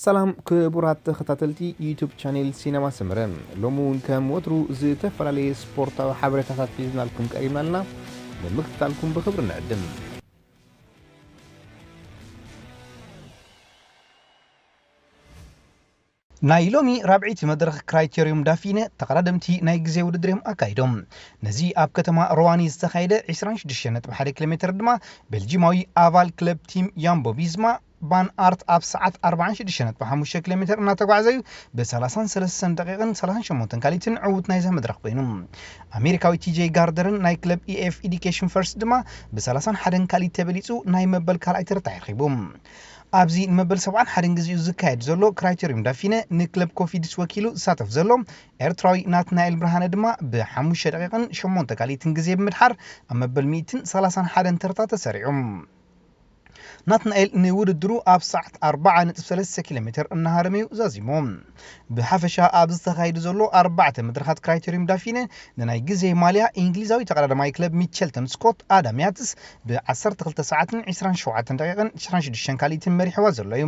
ሰላም ክቡራት ተኸታተልቲ ዩቱብ ቻኔል ሲነማ ሰመረ፣ ሎሚ እውን ከም ወትሩ ዝተፈላለየ ስፖርታዊ ሓበሬታታት ሒዝናልኩም ቀሪብና ኣለና። ንምክትታልኩም ብኽብሪ ንዕድም። ናይ ሎሚ ራብዐይቲ መድረኽ ክራይቴርዩም ዳፊነ ተቐዳደምቲ ናይ ግዜ ውድድር እዮም ኣካይዶም። ነዚ ኣብ ከተማ ሮዋኒ ዝተኻየደ ዕስራን ሽዱሽተን ነጥቢ ሓደ ኪሎ ሜትር ድማ ቤልጂማዊ ኣባል ክለብ ቲም ያምቦ ቪዝማ ቫን ኣርት ኣብ ሰዓት ኣርባዓን ሽዱሽተን ነጥቢ ሓሙሽተ ኪሎ ሜትር እናተጓዕዘ እዩ ብ ሰላሳን ሰለስተን ደቂቕን ሰላሳን ሸሞንተን ካሊትን ዕዉት ናይዛ መድረኽ ኮይኑ። ኣሜሪካዊ ቲጄ ጋርደርን ናይ ክለብ ኢኤፍ ኢዲኬሽን ፈርስት ድማ ብ ሰላሳን ሓደን ካሊት ተበሊጹ ናይ መበል ካልኣይ ተርታ ይረኺቡ። ኣብዚ ንመበል ሰብዓን ሓደን ግዜኡ ዝካየድ ዘሎ ክራይቴርዩም ዳፊነ ንክለብ ኮፊድስ ወኪሉ ዝሳተፍ ዘሎ ኤርትራዊ ናትናኤል ብርሃነ ድማ ብሓሙሽተ ደቂቕን ሸሞንተ ካሊትን ግዜ ብምድሓር ኣብ መበል ሚእትን ሰላሳን ሓደን ተርታ ተሰሪዑ። ናትናኤል ንውድድሩ ኣብ ሰዓት ኣርባዓ ነጥቢ ሰለስተ ኪሎ ሜትር እናሃረመ እዩ ዛዚሙ። ብሓፈሻ ኣብ ዝተኻየዱ ዘሎ ኣርባዕተ መድረኻት ክራይቴርዩም ዳፊነ ንናይ ግዜ ማልያ እንግሊዛዊ ተቐዳዳማይ ክለብ ሚቸልተን ስኮት ኣዳም ያትስ ብ ዓሰርተ ክልተ ሰዓትን ዕስራን ሸውዓተን ደቂቕን ዕስራን ሽዱሽተን ካሊትን መሪሕዋ ዘሎ እዩ።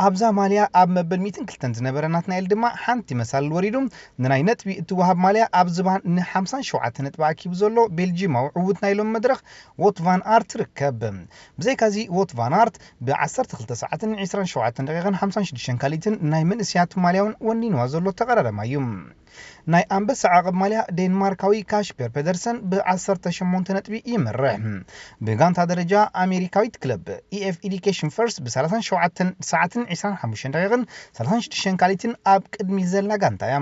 ኣብዛ ማልያ ኣብ መበል ሚእትን ክልተን ዝነበረ ናትናኤል ድማ ሓንቲ መሳልል ወሪዱ ንናይ ነጥቢ እትወሃብ ማልያ ኣብ ዝባን ን ሓምሳን ሸውዓተን ነጥቢ ኣኪቡ ዘሎ ቤልጂማዊ ዕዉት ናይ ሎም መድረኽ ዎት ቫን ኣርት ርከብ። ብዘይካዚ ዎት ቫን ኣርት ብ ዓሰርተ ክልተ ሰዓትን ዕስራን ሸውዓተን ደቂቕን ሓምሳን ሽዱሽተን ካሊትን ናይ መንእስያት ማልያ እውን ወኒንዋ ዘሎ ተቐዳዳማይ እዩ። ናይ ኣንበሳ ዓቐብ ማልያ ዴንማርካዊ ካሽፐር ፔደርሰን ብ ዓሰርተ ሸሞንተ ነጥቢ ይመርሕ። ብጋንታ ደረጃ ኣሜሪካዊት ክለብ ኢኤፍ ኢዲኬሽን ፈርስት ብ ሰላሳን ሸውዓተን ሰዓትን ዕስራን ሓሙሽተን ደቂቕን ሰላሳን ሽዱሽተን ካሊትን ኣብ ቅድሚ ዘላ ጋንታ እያ።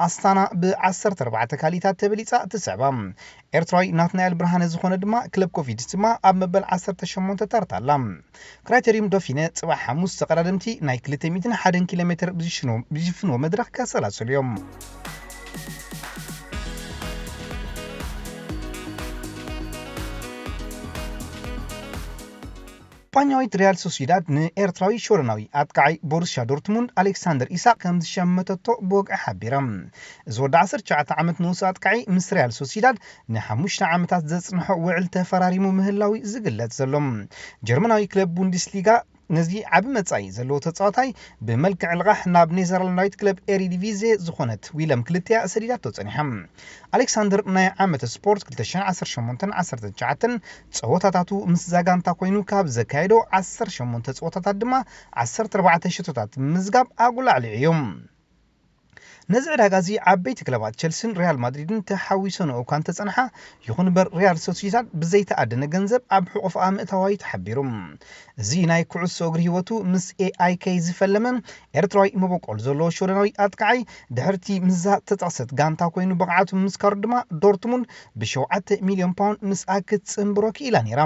ኣስታና ብ ዓሰርተ ኣርባዕተ ካሊታት ተበሊጻ ትስዕባ። ኤርትራዊ ናትናኤል ብርሃነ ዝኾነ ድማ ክለብ ኮፊድስ ድማ ኣብ መበል ዓሰርተ ሸሞንተ ተርታ ኣላ። ክራይቴርዩም ዶፊነ ጽባሕ ሓሙስ ተቐዳደምቲ ናይ ክልተ ሚእትን ሓደን ኪሎ ሜትር ብዝሽኑ- ብዝሽፍንዎ መድረኽ ከሰላስሉ እዮም። ስጳኛዊት ሪያል ሶሲዳድ ንኤርትራዊ ሽወደናዊ ኣጥቃዓይ ቦሩስያ ዶርትሙንድ ኣሌክሳንደር ኢሳቅ ከም ዝሸመተቶ ብወግዒ ሓቢራ። እዚ ወዲ ዓሰርተ ትሽዓተ ዓመት ንኡስ ኣጥቃዒ ምስ ሪያል ሶሲዳድ ንሓሙሽተ ዓመታት ዘጽንሖ ውዕል ተፈራሪሙ ምህላዊ ዝግለጽ ዘሎ ጀርመናዊ ክለብ ቡንደስሊጋ ነዚ ዓቢ መጻኢ ዘለዎ ተጻዋታይ ብመልክዕ ልቓሕ ናብ ኔዘርላንዳዊት ክለብ ኤሪዲቪዜ ዝኾነት ዊለም ክልቲያ ሰዲዳቶ ጸኒሓ። ኣሌክሳንደር ናይ ዓመተ ስፖርት ክልተ ሽሕን ዓሰርተ ሸሞንተን ዓሰርተ ትሽዓተን ጸወታታቱ ምስ ዛጋንታ ኮይኑ ካብ ዘካየዶ ዓሰርተ ሸሞንተ ጸወታታት ድማ ዓሰርተ ኣርባዕተ ሽቶታት ብምምዝጋብ ኣጉላዕሊዑ እዩ። ነዚ ዕዳጋ እዚ ዓበይቲ ክለባት ቸልሲን ሪያል ማድሪድን ተሓዊሰንኦ እኳ እንተጸንሓ፣ ይኹን እምበር ሪያል ሶሲዳድ ብዘይተኣደነ ገንዘብ ኣብ ሕቑፍኣ ምእታዋ እዩ ተሓቢሩ። እዚ ናይ ኩዕሶ እግሪ ህይወቱ ምስ ኤኣይኬ ዝፈለመ ኤርትራዊ መበቆል ዘለዎ ሽወደናዊ ኣጥቃዓይ ድሕርቲ ምስዛ ተጠቕሰት ጋንታ ኮይኑ ብቕዓቱ ምምስካሩ ድማ ዶርትሙንድ ብሸውዓተ ሚልዮን ፓውንድ ምስኣ ክትጽንብሮ ክኢላ ነይራ።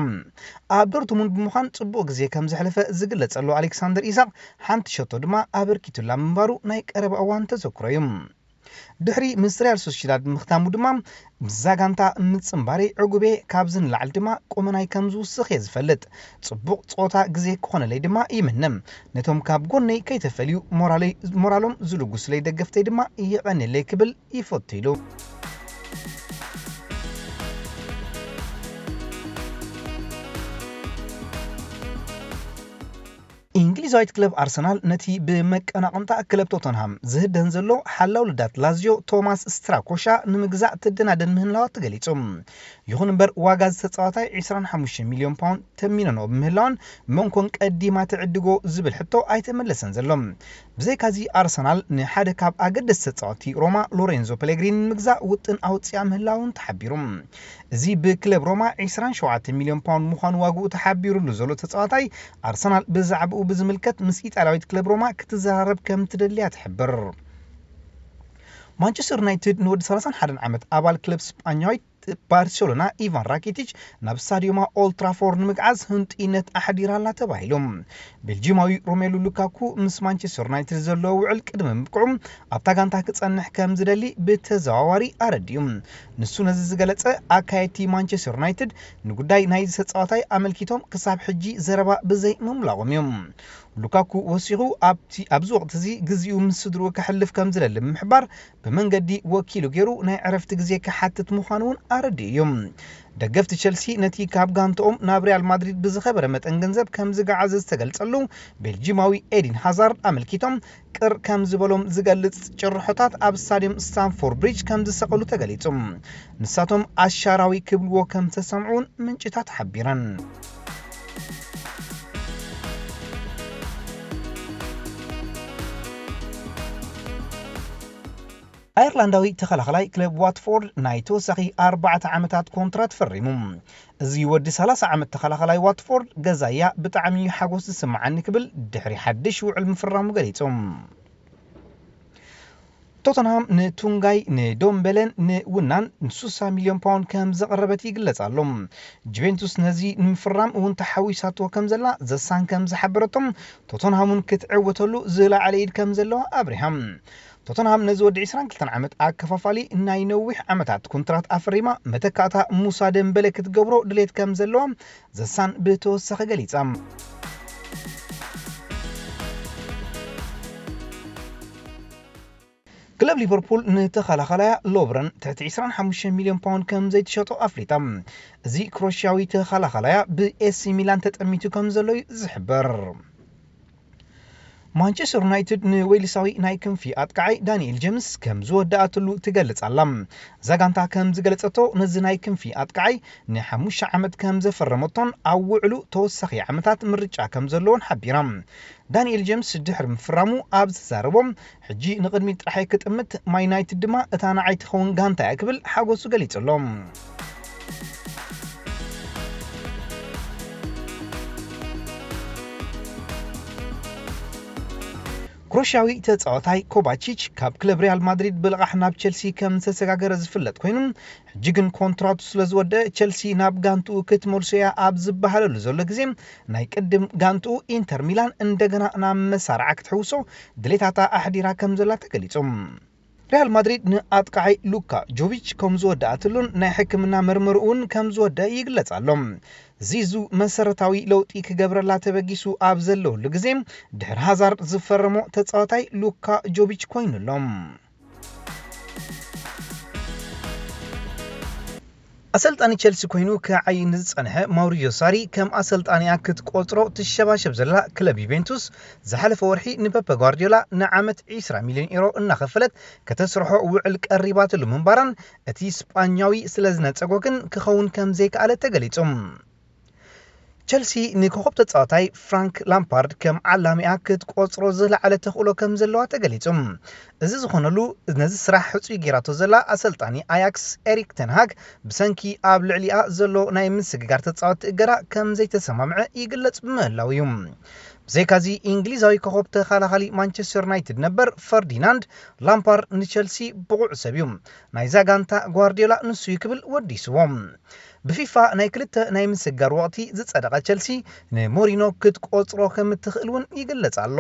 ኣብ ዶርትሙንድ ብምዃን ጽቡቕ ግዜ ከም ዘሕለፈ ዝግለጸሉ ኣሌክሳንደር ኢሳቕ ሓንቲ ሸቶ ድማ ኣበርኪቱላ ምንባሩ ናይ ቀረባ እዋን ተዘክሮ እዩ። ድሕሪ ምስ ሪያል ሶሲዳድ ምኽታሙ ድማ ምስዛ ጋንታ ምጽንባረይ ዕጉቤ ካብዚ ንላዕሊ ድማ ቁመናይ ከም ዝውስኽ እየ ዝፈልጥ። ጽቡቕ ጸወታ ግዜ ክኾነለይ ድማ ይምነ። ነቶም ካብ ጎነይ ከይተፈልዩ ሞራለይ- ሞራሎም ዝልጉስለይ ደገፍተይ ድማ የቐንየለይ ክብል ይፈቱ ኢሉ። እንግሊዛዊት ክለብ ኣርሰናል ነቲ ብመቀናቕንታ ክለብ ቶተንሃም ዝህደን ዘሎ ሓላው ልዳት ላዝዮ ቶማስ ስትራኮሻ ንምግዛእ ትደናደን ምህላዋ ተገሊጹ። ይኹን እምበር ዋጋ ዝተጻዋታይ ዕስራን ሓሙሽተን ሚልዮን ፓውንድ ተሚነኖ ብምህላውን መንኮን ቀዲማ ትዕድጎ ዝብል ሕቶ ኣይተመለሰን ዘሎ። ብዘይካዚ ኣርሰናል ንሓደ ካብ ኣገደስቲ ተጻወቲ ሮማ ሎሬንዞ ፔሌግሪኒ ንምግዛእ ውጥን ኣውጽኣ ምህላውን ተሓቢሩ። እዚ ብክለብ ሮማ ዕስራን ሸውዓተ ሚልዮን ፓውንድ ምዃኑ ዋግኡ ተሓቢሩሉ ዘሎ ተጻዋታይ ኣርሰናል ብዛዕባኡ ብዝምልከት ምስ ኢጣልያዊት ክለብ ሮማ ክትዘራረብ ከም ትደልያ ትሕብር። ማንቸስተር ዩናይትድ ንወዲ ሰላሳን ሓደን ዓመት ኣባል ክለብ ስጳኛዊት ባርሴሎና ኢቫን ራኪቲች ናብ ስታዲዮማ ኦልትራፎርድ ንምግዓዝ ህንጡይነት ኣሕዲራ ኣላ ተባሂሉ። ቤልጂማዊ ሮሜሉ ሉካኩ ምስ ማንቸስተር ዩናይትድ ዘለዎ ውዕል ቅድሚ ምብቅዑ ኣብታ ጋንታ ክጸንሕ ከም ዝደሊ ብተዘዋዋሪ ኣረዲኡ። ንሱ ነዚ ዝገለጸ ኣካየድቲ ማንቸስተር ዩናይትድ ንጉዳይ ናይዚ ተጻዋታይ ኣመልኪቶም ክሳብ ሕጂ ዘረባ ብዘይ ምምላቖም እዮም። ሉካኩ ወሲኹ፣ ኣብቲ ኣብዚ ወቕቲ እዚ ግዜኡ ምስ ስድርኡ ከሕልፍ ከም ዝደሊ ብምሕባር፣ ብመንገዲ ወኪሉ ገይሩ ናይ ዕረፍቲ ግዜ ክሓትት ምዃኑ እውን ኣረዲኡ እዩ። ደገፍቲ ቸልሲ ነቲ ካብ ጋንትኦም ናብ ሪያል ማድሪድ ብዝኸበረ መጠን ገንዘብ ከም ዝገዓዘ ዝተገልጸሉ ቤልጂማዊ ኤዲን ሃዛርድ ኣመልኪቶም፣ ቅር ከም ዝበሎም ዝገልጽ ጭርሖታት ኣብ ስታድዮም ስታንፎርድ ብሪጅ ከም ዝሰቐሉ ተገሊጹ። ንሳቶም ኣሻራዊ ክብልዎ ከም ዝተሰምዑ እውን ምንጭታት ሓቢረን። ኣየርላንዳዊ ተኸላኸላይ ክለብ ዋትፎርድ ናይ ተወሳኺ ኣርባዕተ ዓመታት ኮንትራት ፈሪሙ። እዚ ወዲ ሰላሳ ዓመት ተኸላኸላይ ዋትፎርድ፣ "ገዛያ ብጣዕሚ እዩ ሓጎስ ዝስምዓኒ" ክብል ድሕሪ ሓድሽ ውዕል ምፍራሙ ገሊጹ። ቶተንሃም ንቱንጋይ፣ ንዶምበለን ንውናን ን60 ሚልዮን ፓውንድ ከም ዘቕረበት ይግለጽ ኣሎ። ጁቬንቱስ ነዚ ንምፍራም እውን ተሓዊሳቶ ከም ዘላ ዘሳን ከም ዝሓበረቶም፣ ቶተንሃም እውን ክትዕወተሉ ዝለዓለ ኢድ ከም ዘለዋ ኣብሪሃም። ቶተንሃም ነዚ ወዲ ዕስራን ክልተን ዓመት ኣከፋፋሊ ናይ ነዊሕ ዓመታት ኮንትራት ኣፈሪማ፣ መተካእታ ሙሳ ደምበለ ክትገብሮ ድሌት ከም ዘለዋ ዘሳን ብተወሳኺ ገሊጻ። ክለብ ሊቨርፑል ንተኸላኸላያ ሎብረን ትሕቲ ዕስራን ሓሙሽተን ሚልዮን ፓውንድ ከም ዘይትሸጦ ኣፍሊጣ። እዚ ክሮሽያዊ ተኸላኸላያ ብኤሲ ሚላን ተጠሚቱ ከም ዘሎ እዩ ዝሕበር። ማንቸስተር ዩናይትድ ንዌልሳዊ ናይ ክንፊ ኣጥቃዓይ ዳንኤል ጀምስ ከም ዝወደኣትሉ ትገልጽ ኣላ። እዛ ጋንታ ከም ዝገለጸቶ፣ ነዚ ናይ ክንፊ ኣጥቃዓይ ንሓሙሽተ ዓመት ከም ዘፈረመቶን ኣብ ውዕሉ ተወሳኺ ዓመታት ምርጫ ከም ዘለዎን ሓቢራ። ዳንኤል ጀምስ ድሕሪ ምፍራሙ ኣብ ዝተዛረቦ፣ "ሕጂ ንቕድሚት ጥራሕ እየ ክጥምት፣ ማን ዩናይትድ ድማ እታ ንዓይ ትኸውን ጋንታ እያ" ክብል ሓጎሱ ገሊጹ ኣሎ። ክሮሽያዊ ተጻዋታይ ኮቫቺች ካብ ክለብ ሪያል ማድሪድ ብልቓሕ ናብ ቸልሲ ከም ዝተሰጋገረ ዝፍለጥ ኮይኑ፣ ሕጂ ግን ኮንትራቱ ስለ ዝወደአ፣ ቸልሲ ናብ ጋንትኡ ክትመልሶ እያ ኣብ ዝበሃለሉ ዘሎ ግዜ፣ ናይ ቅድም ጋንትኡ ኢንተር ሚላን እንደገና ናብ መሳርዓ ክትሕውሶ ድሌታታ ኣሕዲራ ከም ዘላ ተገሊጹ። ሪያል ማድሪድ ንኣጥቃዓይ ሉካ ጆቪች ከም ዝወደኣትሉን ናይ ሕክምና መርመርኡ እውን ከም ዝወደአ ይግለጽ ኣሎ። ዚዙ መሰረታዊ ለውጢ ክገብረላ ተበጊሱ ኣብ ዘለውሉ ግዜ፣ ድሕሪ ሃዛርድ ዝፈረሞ ተጻዋታይ ሉካ ጆቪች ኮይኑ ኣሎ። ኣሰልጣኒ ቸልሲ ኮይኑ ክዓዪ ንዝጸንሐ ማውሪዮ ሳሪ ከም ኣሰልጣኒኣ ክትቆጽሮ ትሸባሸብ ዘላ ክለብ ዩቬንቱስ፣ ዝሓለፈ ወርሒ ንፐፐ ጓርዲዮላ ንዓመት ዕስራ ሚልዮን ዩሮ እናኸፈለት ከተስርሖ ውዕል ቀሪባትሉ ምንባራን፣ እቲ ስጳኛዊ ስለ ዝነጸጎ ግን ክኸውን ከም ዘይከኣለ ተገሊጹ። ቸልሲ ንኮኸብ ተጻዋታይ ፍራንክ ላምፓርድ ከም ዓላሚኣ ክትቆጽሮ ዝለዓለ ተኽእሎ ከም ዘለዋ ተገሊጹ። እዚ ዝኾነሉ፣ ነዚ ስራሕ ሕጹይ ጌራቶ ዘላ ኣሰልጣኒ ኣያክስ ኤሪክ ተንሃግ፣ ብሰንኪ ኣብ ልዕሊኣ ዘሎ ናይ ምስግጋር ተጻወትቲ እገዳ ከም ዘይተሰማምዐ ይግለጽ ብምህላው እዩ። ብዘይካዚ፣ እንግሊዛዊ ኮኸብ ተኸላኻሊ ማንቸስተር ዩናይትድ ነበር ፈርዲናንድ ላምፓርድ ንቸልሲ ብቑዕ ሰብ እዩ፣ ናይዛ ጋንታ ጓርዲዮላ ንሱ እዩ ክብል ወዲስዎ። ብፊፋ ናይ ክልተ ናይ ምስግጋር ወቕቲ ዝጸደቐ ቸልሲ ንሞሪኖ ክትቆጽሮ ከም እትኽእል እውን ይግለጽ ኣሎ።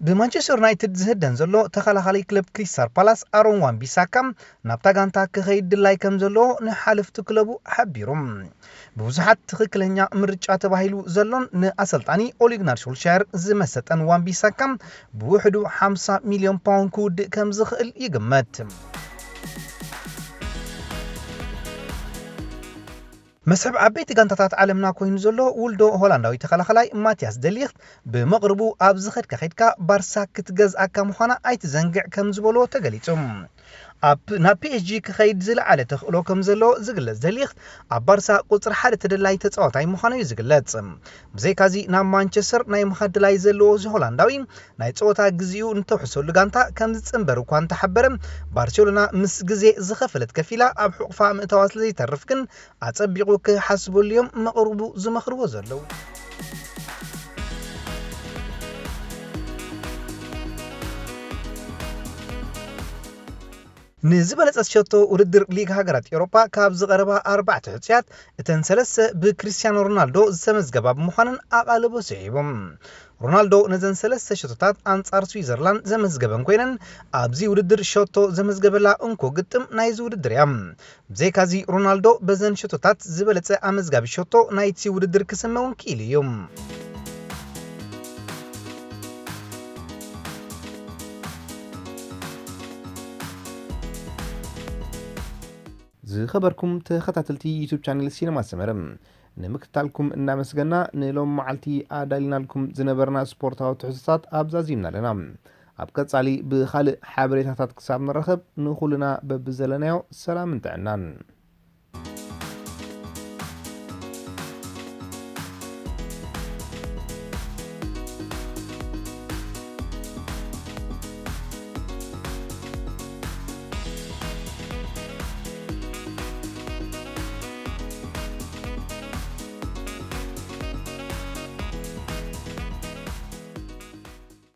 ብማንቸስተር ዩናይትድ ዝህደን ዘሎ ተኸላኻሊ ክለብ ክሪስታል ፓላስ ኣሮን ዋን ቢሳካ ናብታ ጋንታ ክኸይድ ድላይ ከም ዘለዎ ንሓለፍቲ ክለቡ ሓቢሩ። ብብዙሓት ትኽክለኛ ምርጫ ተባሂሉ ዘሎን ንኣሰልጣኒ ኦሊግናር ሶልሻየር ዝመሰጠን ዋን ቢሳካ ብውሕዱ ሓምሳ ሚልዮን ፓውንድ ክውድእ ከም ዝኽእል ይግመት። መስሕብ ዓበይቲ ጋንታታት ዓለምና ኮይኑ ዘሎ ውልዶ ሆላንዳዊ ተኸላኸላይ ማቲያስ ደሊኽት፣ ብመቕርቡ ኣብ ዝኸድካ ኸድካ ባርሳ ክትገዝኣካ ምዃና ኣይትዘንግዕ ከም ዝበሎ ተገሊጹ። ኣብ ናብ ፒ ኤስ ጂ ክኸይድ ዝለዓለ ተኽእሎ ከም ዘሎ ዝግለጽ ደሊኽት፣ ኣብ ባርሳ ቁጽሪ ሓደ ተደላይ ተጻዋታይ ምዃኑ እዩ ዝግለጽ። ብዘይካዚ ናብ ማንቸስተር ናይ ምኻድ ድላይ ዘለዎ እዚ ሆላንዳዊ ናይ ጸወታ ግዜኡ ንተውሕሰሉ ጋንታ ከም ዝጽንበር እኳ እንተሓበረ፣ ባርሴሎና ምስ ግዜ ዝኸፈለት ከፊላ ኣብ ሕቑፋ ምእታዋ ስለ ዘይተርፍ ግን ኣጸቢቑ ክሓስበሉ እዮም መቕርቡ ዝመኽርዎ ዘለዉ። ንዝበለጸት ሸቶ ውድድር ሊግ ሃገራት ኤውሮጳ ካብ ዝቐረባ ኣርባዕተ ሕጹያት፣ እተን ሰለስተ ብክሪስቲያኖ ሮናልዶ ዝተመዝገባ ብምዃነን ኣቓልቦ ስዒቦም። ሮናልዶ ነዘን ሰለስተ ሸቶታት ኣንጻር ስዊዘርላንድ ዘመዝገበን ኮይነን፣ ኣብዚ ውድድር ሸቶ ዘመዝገበላ እንኮ ግጥም ናይዚ ውድድር እያ። ብዘይካዚ፣ ሮናልዶ በዘን ሸቶታት ዝበለጸ ኣመዝጋቢ ሸቶ ናይቲ ውድድር ክስመ እውን ክኢሉ እዩ። ዝኸበርኩም ተኸታተልቲ ዩቱብ ቻነል ሲነማ ሰመረ፣ ንምክትታልኩም እናመስገና፣ ንሎም መዓልቲ ኣዳሊናልኩም ዝነበርና ስፖርታዊ ትሕዝቶታት ኣብዛዚምና ኣለና። ኣብ ቀጻሊ ብኻልእ ሓበሬታታት ክሳብ ንራኸብ፣ ንኹልና በብዘለናዮ ሰላምን ጥዕናን።